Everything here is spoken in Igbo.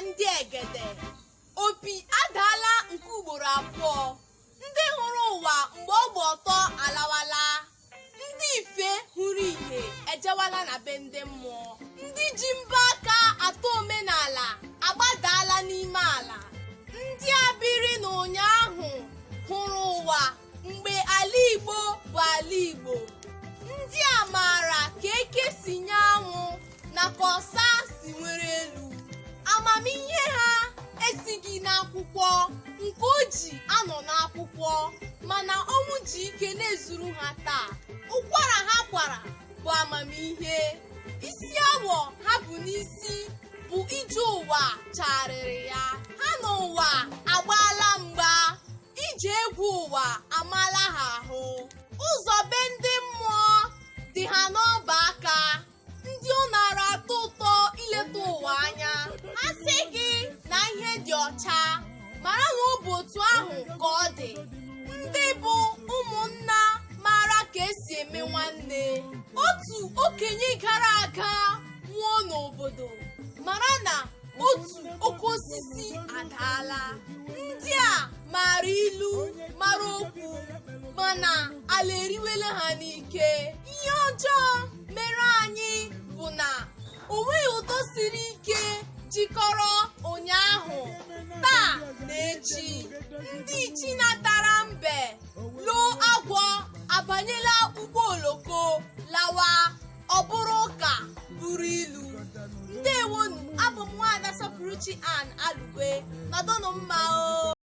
ndị egede. Opi adaala nke ugboro abụọ. Ndị hụrụ ụwa mgbe ọ gba ọtọ alawala. Ndị ife hụrụ ìhè ejewala na be ndị mmụọ. Ndị ji mbọ aka atọ omenala agbadaala n'ime ala. Ndị a biri n'ụnyaahụ hụrụ ụwa mgbe ala Igbo bụ ala Igbo. Ndị a maara ka eke si nye anwụ na ka ọsa si nwere elu. Amamihe ha esighị n'akwụkwọ nke o ji anọ n'akwụkwọ, mana ọnwụ ji ike na-ezuru ha taa. Ụkwara ha kwara bụ amamihe. Isi awọ ha bụ n'isi bụ ije ụwa chagharịrị ya. Ha na ụwa agbaala mgba. Ije egwu ụwa amaala ha ahụ. Ụzọ be ndị mmụọ dị ha n'ọba aka. Ndị ọ nara atọ ụtọ ileta ụwa anya. Ha sị gị na ihe dị ọcha, mara na ọ bụ otu ahụ ka ọ dị. Ndị bụ ụmụnna maara ka esi eme nwanne. Otu okenye gara aga nwụọ n'obodo, mara na otu oke osisi adaala. Ndị a maara ilu, mara okwu, mana ala eriwela ha n'ike. Ihe ọjọọ mere anyị bụ na o nweghị ụdọ siri ike jikọrọ ụnyaahụ, taa na echi. Ndị ichi natara mbe loo agwọ abanyela ụgbọ oloko lawa. Ọ bụrụ ụka bụrụ ilu. Ndewonu, abụ m nwaada Sọpụrụchi Ann Alugwe. Nọdụnụ mma.